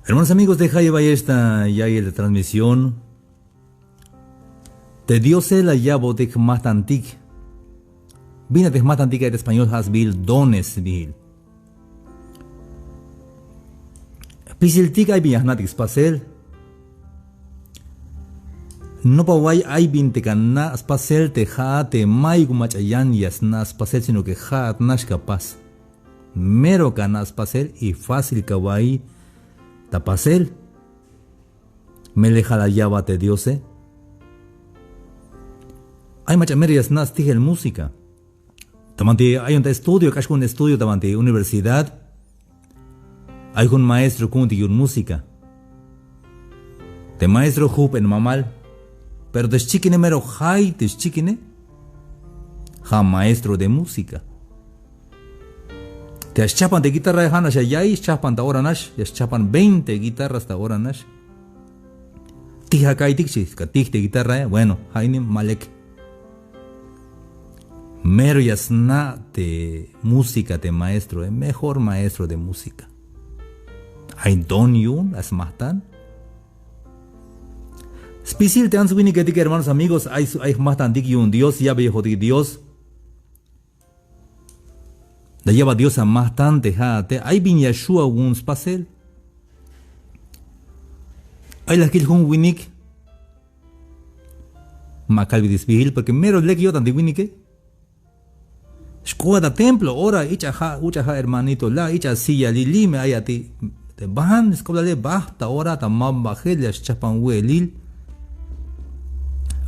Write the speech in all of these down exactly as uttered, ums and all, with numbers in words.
Hermanos, amigos, te jayeb ayex ta ya'iyel te transmisión. Te Diose la ya'botik jmajtantik. Bin a te jmajtantik ay te español ja' sbiil dones sbiil. Jpisiltik ay bin ya jna'tik spasel. Nopa way ay bin te ka na' spasel te ja'at te mayuk mach'a yan ya sna' spasel, sino que ja'at nax ka pas. Mero ka na' spasel y fácil ka wa'iy ta pasel. Melel ja' la ya'bat te Diose. Ay mach'a mero ya sna' stijel música. Ta banti ayon ta estudio, k'ax jun estudio ta banti universidad. Ay jun maestro ku'untik yu'un música. Te maestro jujben mamal. Pero te xchikine mero jay te xchikine. Ja' maestro de música. Te ya xchajpan te guitarrae, ja' nax ya ya'iy, xchajpan ta ora nax, ya xchajpan veinte guitarras ta ora nax. Tij aka'iytik xchi, ka tij te guitarrae, bueno, ja' ini ma lek. Mero ya sna' te música te maestroe, mejor maestro de música. Ay don yu'un, ay smajtan. Spisil te ants winiketik, hermanos, amigos, ay, ay jmajtantik yu'un Dios, ya'beyejotik Dios. La ya'bat Dios amajtan te ja'ate, ay bin ya xju' awu'un spasel. Ay la kil jun winik. Ma kalbetik sbiil porque mero lek yo'tan te winike. Xk'oat ta templo, ora ich'a ja', uch'a ja' hermanito la, ich'a silla li', li' me ay a ti'. Te ban sk'oblale, bajt ta ora ta mam bajel ya xchajpan we'elil.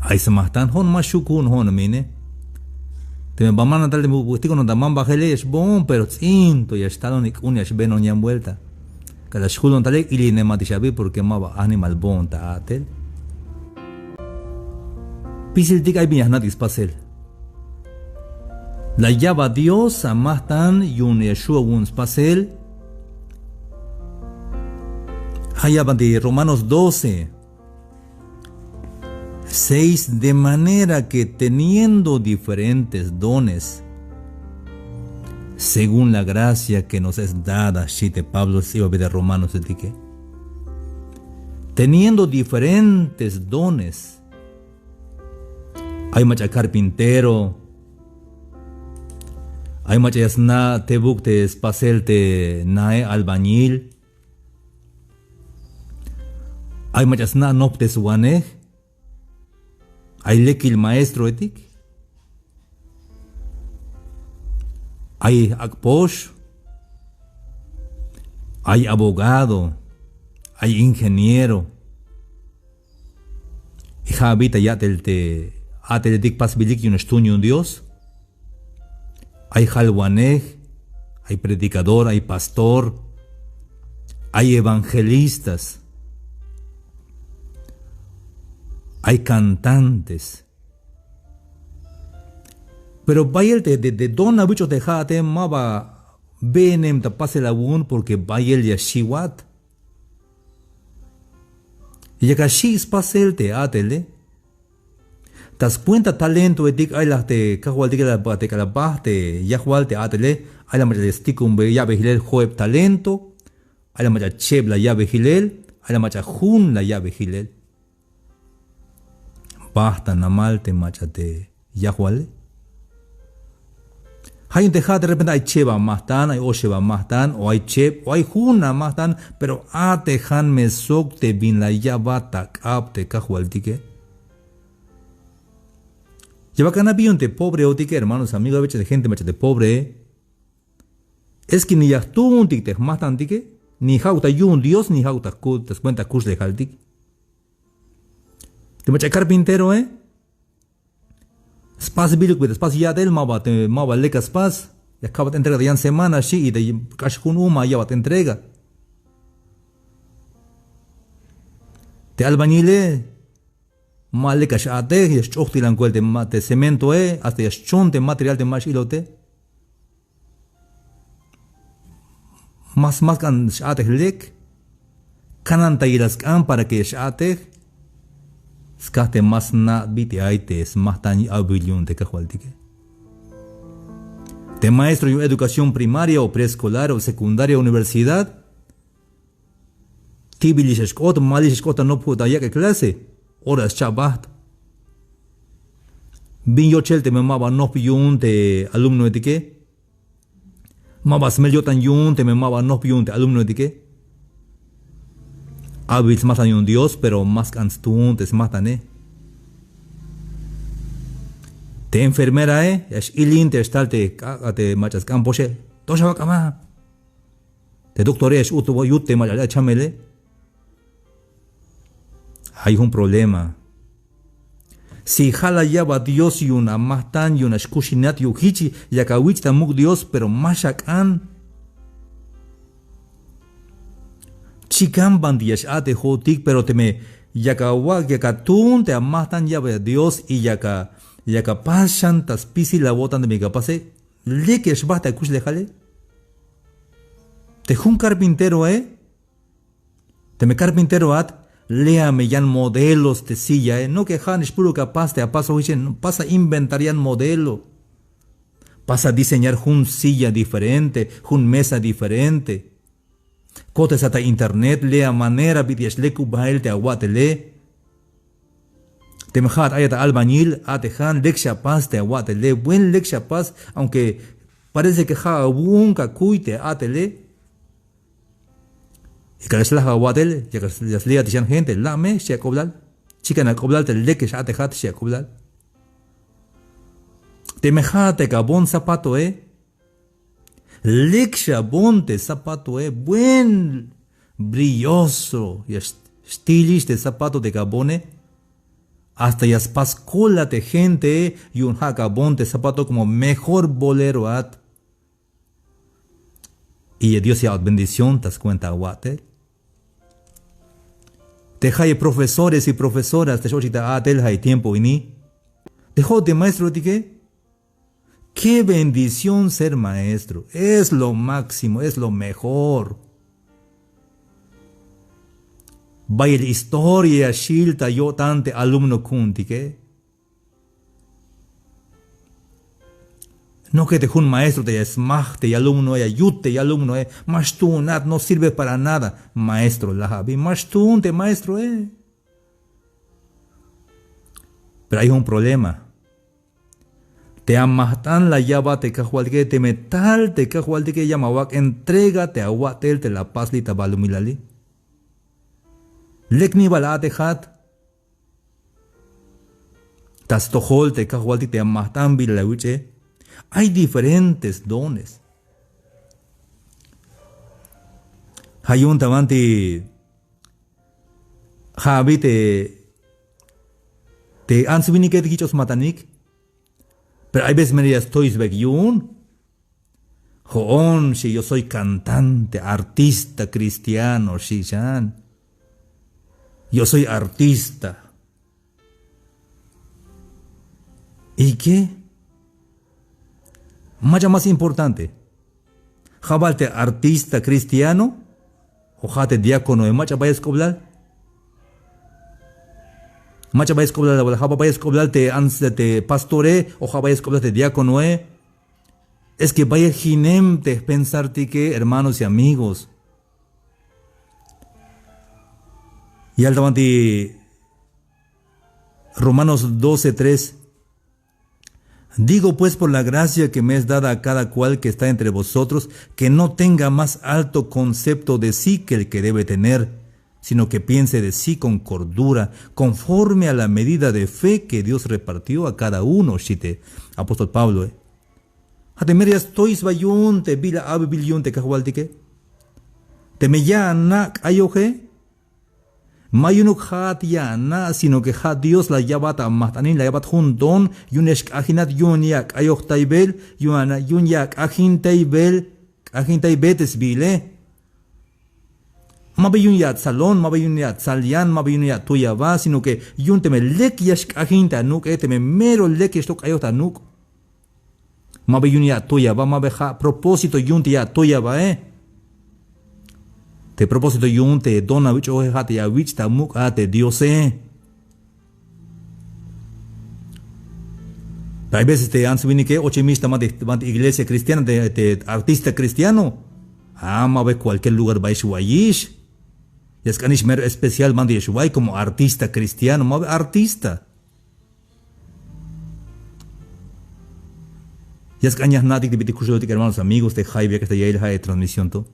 Ay smajtan, jo'on ma xju' ku'un jo'on me ine. Teme ban mana tal te mu tikon ta mam bajele ya xboon, pero ts'in to ya xtalon y k'un ya xbeenon yan vuelta. K'alal xjulon talel ilinematix abi porque ma ba animal boon ta a'tel. Pisiltik ay bin ya jna'tik spasel. La ya'bat Dios amajtan yu'un ya xju' awu'un spasel. Ay ya'bat te Romanos doce, seis, de manera que teniendo diferentes dones, según la gracia que nos es dada, xchi te Pablo sts'ibabil te romanosetike. Teniendo diferentes dones. Ay mach'a carpintero. Ay mach'a ya sna' tebuk te spasel te nae albañil. Ay mach'a sna' nopteswanej. Ay lekil maestroetik. Ay ak'pox. Ay abogado. Ay ingeniero. Y ja' abi ta ya'tel te a'teletik pasbilik yu'un nax tuun yu'un Dios. Ay jalwanej, ay predicador, ay pastor, ay evangelistas, ay cantantes. Pero bayel te, te, te don awich'oj te ja'ate ma ba beenem ta pasel awu'un porque bayel ya xiwat. Yak axi' spasel te a'tele. Ta scuenta talentoetik ay laj te kajwaltike, la ba te k'alal bajt te yajwal te a'tele, ay la mach'a ya stikonbe ya'be jilel jo'eb talento, ay la mach'a cheb la ya'be jilel, ay la mach'a jun la ya'be jilel. Bajt ta namal te mach'a te yajwale. Ja' yu'un te ja' de repente ay cheb amajtan, ay oxeb amajtan, o ay cheb, o ay jun amajtan, pero a'tejan me sok te bin la ya'bat ta k'ab te kajwaltike. Ya bal ana' bi yu'un te pobreotike, hermanos, amigos, a veces te gente mach'a te pobre. Es que ni ya jtuuntik te jmajtantike, ni ja'uk ta yu'un Dios, ni ja'uk ta ku-, ta scuenta kuxlejaltik. Te mach'a carpinteroe, spasbiluk bi ta spas ya'tel, ma ba te, ma ba lek a spas. Ya kabat entrega ta yan semana, xchi, y te k'ax jun u ma ya'bat entrega. Te albañile, ma lek a x-a'tej, ya xch'ojtilan kuel te ma-, te cementoe, hasta ya xchon te material te ma x-ilote. Más, más k'an x-a'tej lek. Kanantayel a sk'an para que x-a'tej. Skaj te ma sna' bit'il ay te smajtan awil yu'un te kajwaltike. Te maestro yu'un educación primaria o preescolar o secundaria, universidad. Ti'bilix ya xk'ot, malix ya xk'ot ta nop ta yak'el clase. Ora ya scha'bajt. Bin yochel teme ma ba nojp yu'un te alumnoetike. Ma ba smel yo'tan yu'un teme ma ba nojp yu'un te alumnoetike. Abil smajtan yu'un Dios, pero ma sk'an stuun te smajtane. Te enfermerae ya x-ilin te ya xtal te k'ak'a te mach'a sk'an poxe. To xawak' k'ama. Te doctore ya x-ut yut te mach'a chamele. Ay jun problema. Si ja' la ya'bat Dios yu'un amajtan, yu'un axkuxinat, yu'un jich yak awich' ta muk' Dios, pero ma xak'an. Chikan banti ya x-a'tejotik, pero teme yak awak', yak atun te amajtan ya'bat Dios y yak a, yak apas xan ta spisil awo'tan teme yak apase, lek ya xbajt te akuxlejale. Te jun carpinteroe, teme carpinteroat, lea me yan modelos te sillae. No que ja' nix puro ka pas te apasojixe, no, pasa inventar yan modelo. Pasa diseñar jun silla diferente, jun mesa diferente. Kotesa ta internet, lea manera bit'il ya xlekub bael te awa'tele. Teme ja'at ayat ta albañil, a'tejan, lek xapas te awa'tele, buen lek xapas, aunque parece que ja' awu'un ka kuy te a'tele. Y k'alal xlaj awa'tel, ya, ya sleyat xan gente, la' me, xchi ak'oblal. Chikan ak'oblal te lek x'a'tejat, xchi ak'oblal. Teme ja'at te kabon zapatoe, lek xabon te zapatoe, buen brilloso, ya xtilix te zapato te kabone, hasta ya spas cola te gentee, yu'un ja' kabon te zapato como mejor boleroat. Y Dios ya'bat bendición ta scuenta awa'tel. Te jayeb profesores y profesoras te x-ochik ta a'tel jayeb tiempo ini. Te jo'ot te maestroetike. Qué bendición ser maestro. Es lo máximo, es lo mejor. Bayel historia ya xil ta yo'tan te alumno ku'untike. No que te jun maestro te ya smaj te yalumnoe, ya yut te yalumnoe, ma xtuunat, no sirve para nada. Maestro laj abi, ma xtuun te maestroe. Pero ay jun problema. Te amajt'an la ya'bat te kajwaltike, teme tal te kajwaltike ya me awak' entrega te awa'tel te la apas li' ta balumilali. Lek niba la a'tejat. Ta stojol te kajwaltik te amajt'an bila la awich'e. Ay diferentes dones. Ja' yu'un ta banti ja' abi te, te ants winike te yich'oj smatanik. Pero hay veces mero ya stoy sbaik yu'un. Jo'on, xi, yo soy cantante, artista cristiano, xi xan. Yo soy artista. ¿Y qué? Mach'a más importante. Ja' bal te artista cristiano o ja' te diáconoe, mach'a bayel sk'oblal. Mach'a bayel sk'oblal, ja' bal bayel sk'oblal te ans-, te pastore o ja' bayel sk'oblal te diáconoe. Es que bayel jinem te jpensartike, hermanos y amigos. Yal ta banti Romanos doce tres. Digo pues por la gracia que me es dada a cada cual que está entre vosotros, que no tenga más alto concepto de sí que el que debe tener, sino que piense de sí con cordura, conforme a la medida de fe que Dios repartió a cada uno, xchi te apóstol Pabloe. Ja' te mero ya stoy sba yu'un te bila abibil yu'un te kajwaltike. Teme ya ana' k'ayoje, ma yu'unuk ja'at ya ana', sino que ja' Dios la ya'bat amajt'anil, la ya'bat jun don, yu'un ya xk'ajinat, yu'un ya ak'ayojtaybel, yu'un ya, yu'un ya ak'ajintaybel, k'ajintaybel te sbiile. Ma ba yu'un ya atsalon, ma ba yu'un ya atsal yan, ma ba yu'un ya atuy aba, sino que yu'un teme lek ya xk'ajin te anuk'e, teme mero lek ya xtok k'ayoj te anuk'. Ma ba yu'un ya atuy aba, ma ba ja' propósito yu'un te ya atuy abae. Te propósito yu'un te don awich'oje ja' te ya awich' ta muk' a te Diose. Pero hay veces te ants winike ochemix ta banti, banti iglesia cristiana, te, te artista cristiano. A, ma ba cualquier lugar bayix wayix. Ya sk'anix mero especial banti ya xway como artista cristiano, ma ba artista. Ya sk'an ya jna'tik te bit'il kuxulotik hermanos, amigos, te jayeb yak'ax ta ya'iyel ja' e transmisión to.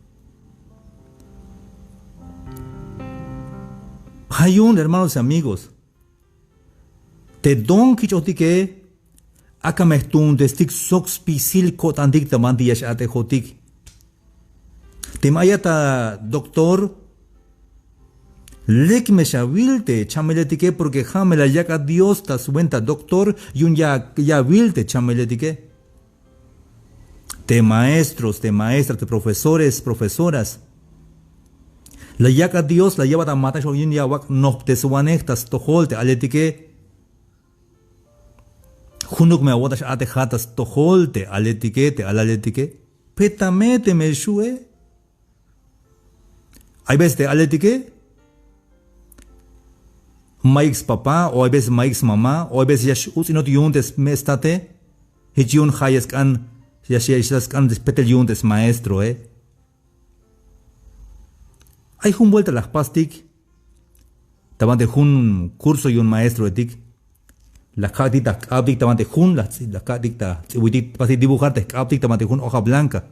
Ja' yu'un hermanos y amigos, te don kich'ojtike ak'a me jtuuntestik sok spisil ko'tantik ta banti ya x-a'tejotik. Teme ayat ta doctor, lek me xawil te chameletike, porque ja' me la yak'at Dios ta swenta doctor yu'un ya, ya awil te chameletike. Te maestros, te maestras, te profesores, profesoras. La yak'at Dios, la ya'bat amatax yu'un ya awak' nojpteswanej ta stojol te aletike. Junuk me awo'tax a'tejat ta stojol te aletike, te alaletike. Petame teme xue. Hay veces te aletike mayuk spapá, o hay veces mayuk smamá, o hay veces ya x-uts'inot yu'un te sme' state. Jich yu'un ja' ya sk'an, ya x-, ya x-, sk'an spetel yu'un te smaestroe. Ay jun vuelta la jpastik ta banti jun curso yu'un maestroetik. La jka'tik ta jk'abtik ta banti jun, la jtsi-, la jka'tik ta jts'ibuitik, pastik dibujar te jk'abtik ta banti jun hoja blanca.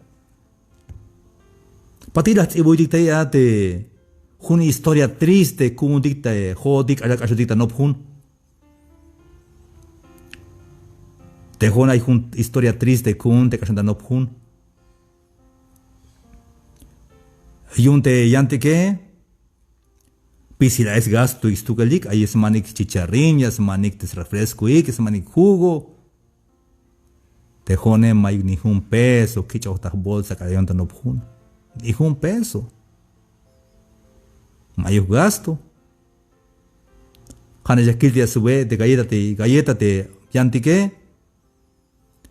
Patil la jts'ibuitik tey a te jun historia triste ku'untik te jo'otik k'axal k'axotik ta nop jun. Te jo'on ay jun historia triste ku'un te k'axan ta nop jun. Yu'un te yantike spisil ay sgastoik stukelik, ay smanik chicharrin, ya smanik te srefrescoik, smanik jugo. Te jo'one mayuk ni jun peso kich'oj ta jbolsa k'alal ayon ta nop jun. Ni jun peso. Mayuk gasto. Ja'nax ya kil te ya swe' te galleta, te galleta te yantike.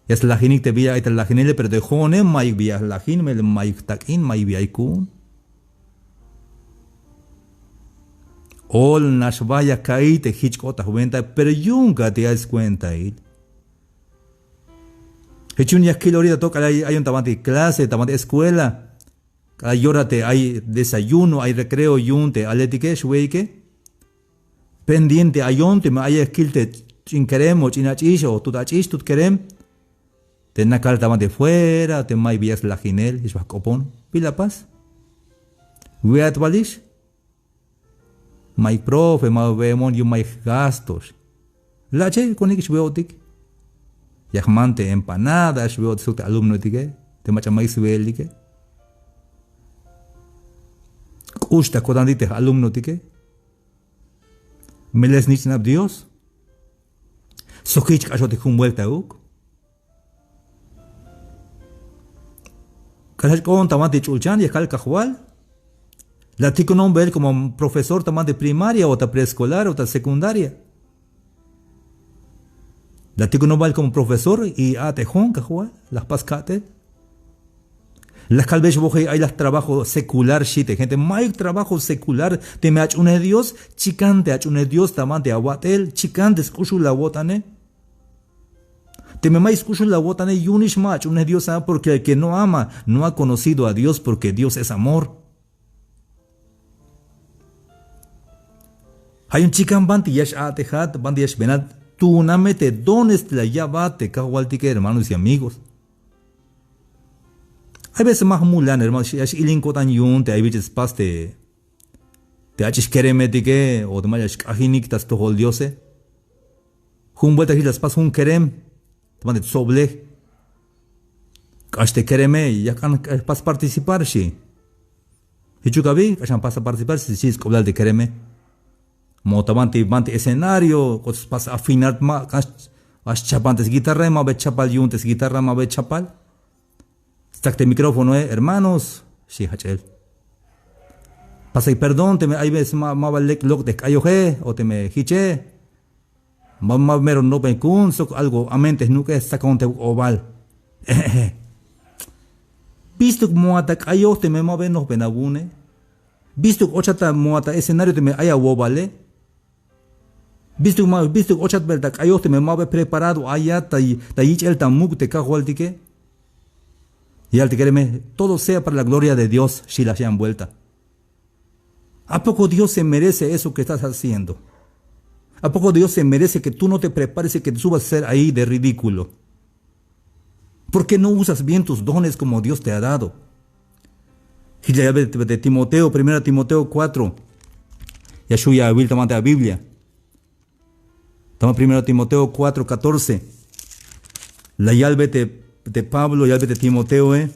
Ya slajinik te bi ya ay ta lajinele, pero te jo'one mayuk bi ya lajin, melel mayuk jtak'in, mayuk bi ay ku'un. Ol nax ba ya ka'iy te jich k'ot ta jwenta, pero yu'un ka te ay skuentail. Jich yu'un ya kil orita to k'alal ayon ta banti clase, ta banti escuela. K'alal yora te ay desayuno, ay recreo yu'un te aletike, xwe'ike. Pendiente ayon teme ay ya kil te ch'in kerem o ch'in ach'ix o tut ach'ix, tut kerem. Te nakal ta banti fuera, te mayuk bi ya slajinel, ya xba jk'opon. Bila pas. We'at balix. Mayuk profe, ma we'emon yu'un mayuk gasto. La'che konik xwe'otik. Ya jman te empanada xwe'otik sok te alumnoetike, te mach'a mayuk swe'elike. K'ux ta ko'tantik te j-alumnoetike. Melel snich'nab Dios. Sok jich k'axotik jun vuelta uk. K'alal xk'oon ta banti ch'ulchan ya kal Kajwal. La tikunon bael como profesor ta banti primaria o ta preescolar o ta secundaria. La tikunon bael como profesor y a'tejon Kajwal, la jpas ka'tel. La kalbeyex wojey ay la trabajo secular, xi te gente. Mayuk trabajo secular. Teme ach'unej Dios, chikan te ach'unej Dios ta banti awat'el, chikan te sk'uxul awo'tane. Teme mayuk sk'uxul awo'tane, yu'unix ma ach'unej Dios a, porque el que no ama no ha conocido a Dios, porque Dios es amor. Ja' yu'un chikan banti ya x-a'tejat, banti ya xbenat, tuuna me te dones te la ya'bat te Kajwaltike, hermanos y amigos. Hay veces ma jmulan, hermanos, ya x-ilin ko'tan yu'un te ay bich'el spas te, te ach'ix keremetike, o te mach'a xk'ajinik ta stojol Diose. Jun vuelta jich la spas jun kerem ta banti tsoblej. K'ax te kereme, ya jk'an, eh, pas participar, xi. Jichuk abi, k'axan pas participar, xi, xi sk'oblal te kereme. Mo ta banti, banti escenario, k'ot spas afinar, ma, k'ax, k'ax chapan te sguitarrae, ma ba chapal yu'un te sguitarra, ma ba chapal. Stsak te micrófonoe, hermanos, xi jach'el. Pasay perdón teme ay veces ma, ma ba lek' lok' te jk'ayoje, o teme jiche. Ma, ma mero nopen ku'un sok algo amen te jnuk'e, stsakon te jk'obal. Bistuk mo'at ta k'ayoj teme ma ba nojpen awu'une. Bistuk ochat ta mo'at ta escenario teme ay awobale. Bistuk ma, bistuk ochat bel ta k'ayoj teme ma ba preparado ayat ta, ta yich'el ta muk' te Kajwaltike. Yal te kereme, todo sea para la gloria de Dios, xi la yan vuelta. ¿A poco Dios se merece eso que estás haciendo? ¿A poco Dios se merece que tú no te prepares y que te subas a ser ahí de ridículo? ¿Por qué no usas bien tus dones como Dios te ha dado? Hich la yalbe de Timoteo, primera Timoteo cuatro. Ya xju' ya awil ta banti a Biblia. Tama primera Timoteo cuatro catorce. La yalbe de, de Pablo, yalbe de Timoteo, eh.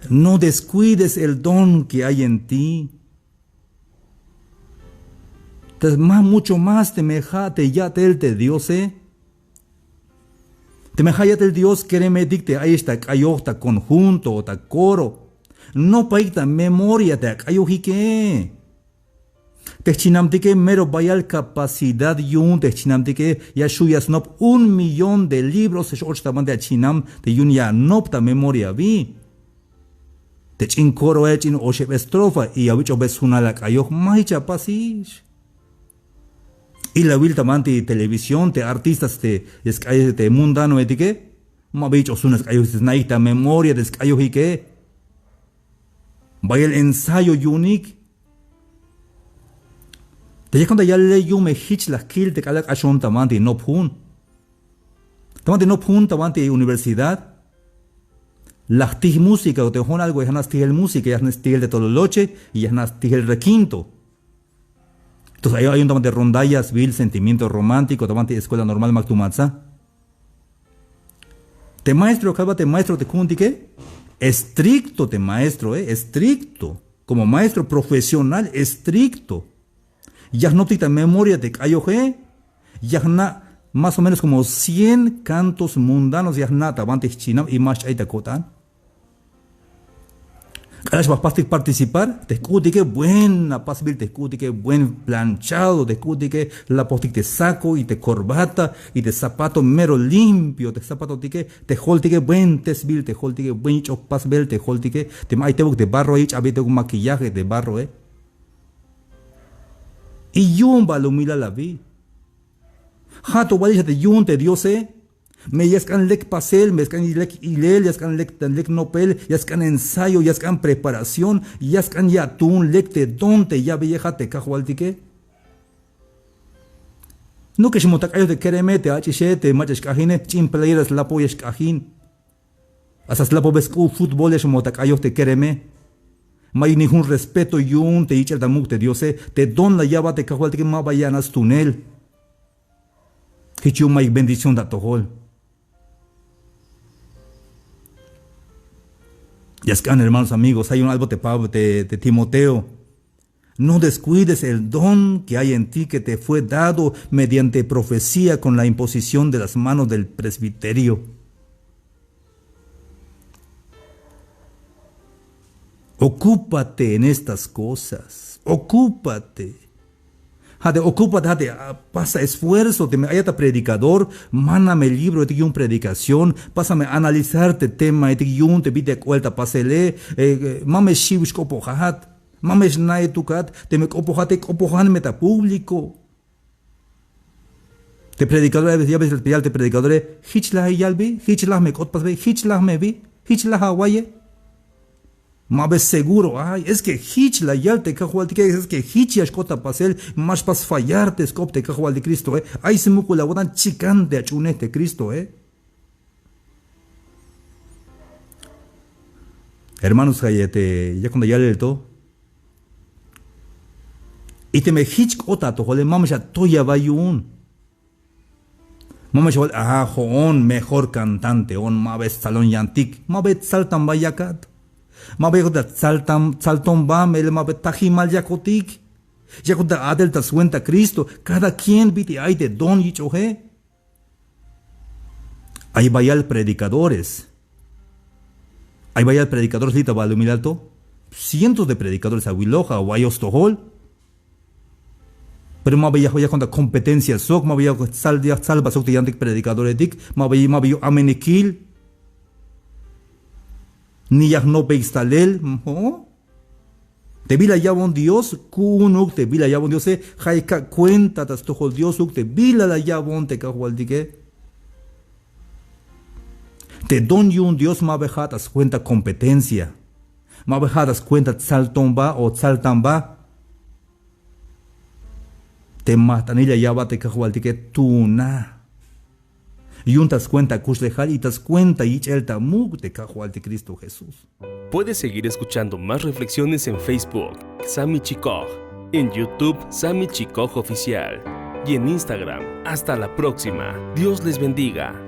No descuides el don que hay en ti. Entonces, más, mucho más teme ja' te ya'tel te Diose. Teme ja' ya'tel Dios keremetik te ayex ta k'ayoj, ta conjunto o ta coro. Nopaik ta memoria te ak'ayojike. Te jchinamtike mero bayal capacidad yu'un te jchinamtike, ya xju' ya snop un millón de libros x-och ta banti a chinam te yu'un ya anop ta memoria abi. Te ch'in coroe, ch'in oxeb estrofa y awich'ojbe sjunal ak'ayoj, ma jich apasix. Ilawil ta banti televisión, te artistas te ya sk'ayej te mundanoetike, ma ba yich'oj sjunal sk'ayoj, te snaik ta memoria te sk'ayojike. Bayel ensayo yu'unik. Te ya cuenta ya le yu'un me jich la jkil te k'alal k'axon ta banti nop jun. Ta banti nop jun, ta banti universidad. La jtij música, o te jo'on algo ya jna' stijel música, ya jna' stijel te tololoche, y ya jna' stijel requinto. Entonces, ay, ay un ta banti rondalla sbiil sentimiento romántico, ta banti escuela normal mak tumatsa. Te maestro, kalbat te maestro te ku'untike, estricto te maestro, eh, estricto. Como maestro profesional, estricto. Ya jnoptik ta memoria te k'ayoje, ya jna' más o menos como cien cantos mundanos ya jna' ta banti jchinam y ma xch'ay ta ko'tan. K'alal xba jpastik participar, te jk'u'tike buena pasbil, te jk'u'tike buen planchado, te jk'u'tike lapojtik te saco y te corbata y te zapato mero limpio, te zapatotike, te joltike buen tesbil, te joltike buen yich'oj pasbel, te joltike, teme ay tebuk te barroe, yich'abe tebuk maquillaje te barroe. Y yu'un balumilal abi. Ja' to walix a te yu'un te Diose. Me ya sk'an lek pasel, me sk'an lek ilel, ya sk'an lek, lek nopel, ya sk'an ensayo, ya sk'an preparación, ya sk'an ya' tuun lek te don te yabeyejat te kajwaltike. Nukex mot ak'ayoj te kereme, te ach'ixe, te mach'a xk'ajine, ch'in playera slapo ya xk'ajin. Hasta slapobe sk'u' fútbol ya xmot ak'ayoj te kereme. Mayuk ni jun respeto yu'un te yich'el ta muk' te Diose, te don la ya'bat te kajwaltike ma ba ya' na stunel. Jich yu'un mayuk bendición ta atojol. Ya sk'an hermanos, amigos, ay un algo te Pablo, te, te Timoteo. No descuides el don que hay en ti, que te fue dado mediante profecía con la imposición de las manos del presbiterio. Ocúpate en estas cosas. Ocúpate. Ja' te ocúpate, ja' te, ah, pasa esfuerzo, teme ayat ta predicador, mándame libroetik yu'un predicación, pásame analizar te temaetik yu'un te bit'il ya k'oel ta pasele, eh, eh, ma me xiw xk'opojat, ma me xna'e tukat, teme k'opojate, k'opojan me ta público. Te predicador, a veces, ya ves, ya te predicadore, jich la yalbe, jich la me k'ot pasbe, jich la me bi, jich la awaye. Ma be seguro, ay, es que jich la yal te kajwaltike, es que jich ya xk'ot ta pasel, ma xpas fallar te sk'op te kajwaltik Cristoe. Ay smuk'ul awo'tan, chikan te ach'unej te Cristoe. Hermanos, jayete, ya cuando yalel to. Y teme jich k'ot ta atojole, ma me xatoy aba yu'un. Ma me xawal, ah, jo'on mejor cantante on, ma be tsalon yantik, ma be tsaltan ba yakat. Ma be yakot ta tsaltan, tsalton ba, melel ma be tajimal yakotik. Yakot ta a'tel ta swenta Cristo. Cada quien bit'il ay te don yich'oje. Ay bayal predicadores. Ay bayal predicadores li' ta balumilal to. Cientos de predicadores awiloj, awa'iy stojol. Pero ma ba ya, ya cuenta competencia sok, ma ba ya sal, ya sal ba sok te yantik predicadoretik, ma ba, ma ba yu'un amenikil. Ni ya jnopbeik stalel, ¿no? Te bila ya'bon Dios, ku'unuk te bila ya'bon Diose, ja' ya kak' cuenta ta stojol Diosuk te bila la ya'bon te kajwaltike. Te don yu'un Dios ma ba ja' ta swenta competencia. Ma ba ja' ta skuenta tsaltomba o tsaltamba. Te majt'anil ya ya'bat te kajwaltike tuuna. Yu'un ta skuenta kuxlejal y ta skuenta yich'el ta muk' te kajwaltik Cristo Jesús. Puedes seguir escuchando más reflexiones en Facebook, Sami Chikoj, en YouTube, Sami Chikoj Oficial, y en Instagram. Hasta la próxima. Dios les bendiga.